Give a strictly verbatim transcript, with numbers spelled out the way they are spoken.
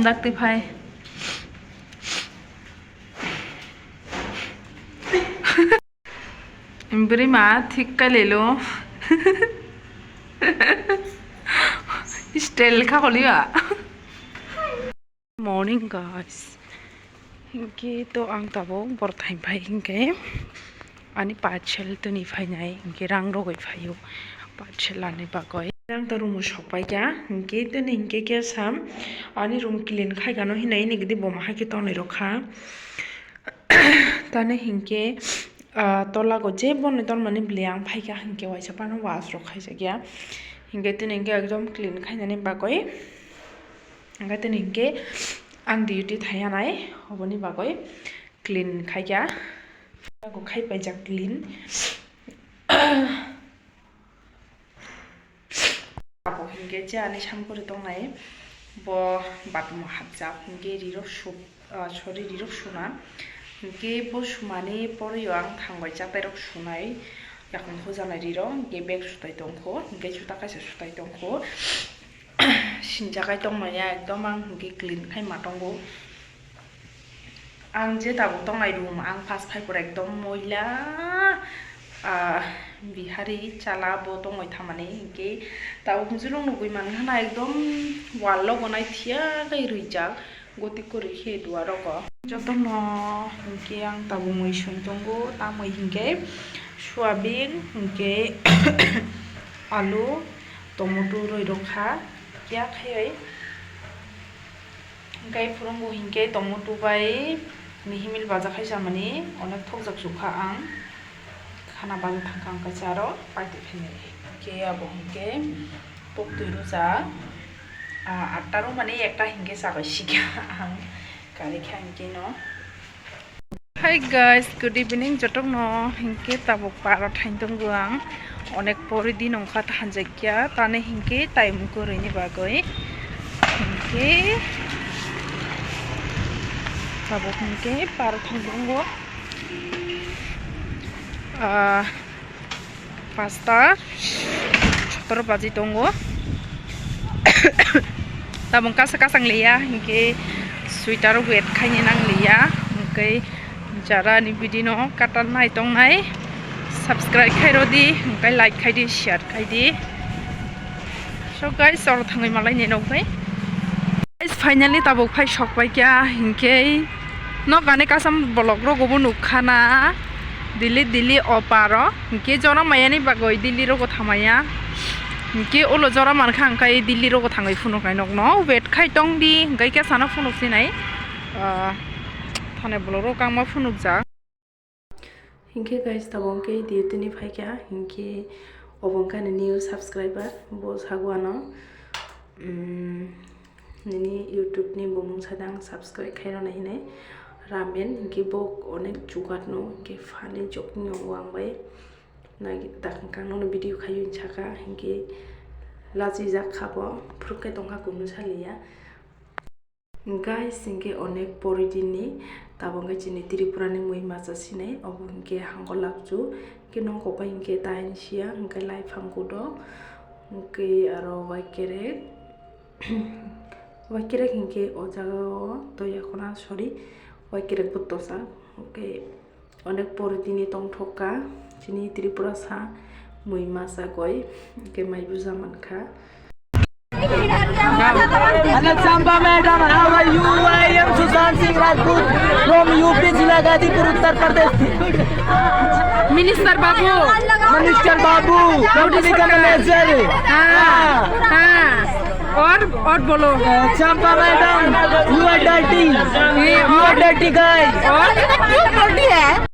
Dakti phai. Bwrwi ma thik kai lelo. Style kha holi ba. Morning guys. Hinkhe to ang tabuk borthai phai hinkhe ani parcel tini phainai hinkhe rang rogwi phaio parcel ani bagwi. Rang to room o sok paikha hinkhe tini hinkhe khe sam ani room clean khaikha no hinwi nini gidi boma hai khe tonwi rokha. Tani hinkhe, ah, tolago je boni tongmani bwlwi ang phaikha hinkhe waisa phano wash rok khaijakya. Hinkhe tini hinkhe ekdom clean khainani bagwi. Hinkhe tini hinkhe ang duty thaiya nai, oboni bagwi clean khaikha. Tolago khai paijak clean. Abo hinkhe je ani samkuri tongnai bo bathroom o hapjak hinkhe rirok su, ah, sorry, rirok suna hinkhe bo sumani porwi o ang thangbai chatai rok sunai yakung hojanai rirok hinkhe bag sutai tongkho hinkhe juta kaisa sutai tongkho sinjakai tongmaya ekdom ang hinkhe clean khai ma tongo. Ang je tabuk tongnai room, ang first phai pore ekdom moila, ah, Bihari chala bo tongwi thamani, hinkhe tabuk hwnjwk nugwi mankha na ekdom wall o bo naithiya khe rwijak, goti kwrwi khe duar rogo. Jotono hinkhe ang tabuk mui song tongo, tamwi hinkhe soyabin, hinkhe alu, tomato rwi rokha, phiya khaiwi. Hinkhe phwrwngbo hinkhe tomato bai mihi mil baja khai chamani onek thokjak sukha ang. Khana baja thangkha ang kaisa aro paitwi phainai. Hinkhe abo hinkhe poktwi rwjak, ah, atta rwmani ekta hinkhe chabai sikha ang. Karikha hinkhe no. Hi guys, good evening. Jotok no hinkhe tabuk paro thain tongo ang. Onek pori din ongkha ta hanjakya. Tani hinkhe time kwrwini bagwi. Hinkhe tabuk hinkhe paro thain tongo. Ah, Pasta sotoro baji tongo. Tabuk kasa kasang liya, hinkhe sweater wet khaini nang liya, hinkhe jara ni video no katal nai tongnai, subscribe khai rodi, hinkhe like khai di, share khai di. So guys, oro thangwi malai ni nokbai. Guys, finally tabuk phai sok paikha, hinkhe nok ani kasam vlog rogo bo nukha na, Delhi, Delhi o paro, hinkhe jora maya ni bagwi Delhi rogo thamaya, hinkhe ulo jora mankha, hinkhe Delhi rogo thangwi phunuknai nokno wait khai tongdi, hinkhe khe sana phunuk sinai, ah, thane vlog rogo kangma phunukjak. Hinkhe guys, tabuk hinkhe duty ni phaikha, hinkhe obo wngkha ani new subscriber, bo sago ano, mm, nini YouTube ni bumung sadang subscribe khairoknai hinwi Ramen, hinkhe bo onek chugatno, hinkhe funny joke ni wngo ang bai, nai dakang kang nono video khaiywi saka, hinkhe lachijak kha bo, phwrwk khe tongkha kunu saliya. Guys, hinkhe onek pori dinni tabuk hinkhe chini Tripura ni mui masa sinai, obo hinkhe hango lakchu, hinkhe nokho bai hinkhe tain siya, hinkhe laiphang kudo, hinkhe aro waikerek, waikerek hinkhe o jaga o toya khuna, sorry, waikerek bo tosa, hinkhe Onek pori tini tongthok kha, chini Tripura sa mui masa goi, hwnkhe mai buja mankha. Hello, Champa madam, how are you? I am Sushant Singh Rajput from U P Zila Gazipur, Uttar Pradesh. Minister Babu. Minister Babu, Deputy Manager. हाँ, हाँ। और, और बोलो। Champa madam, you are dirty. You are dirty guys. और?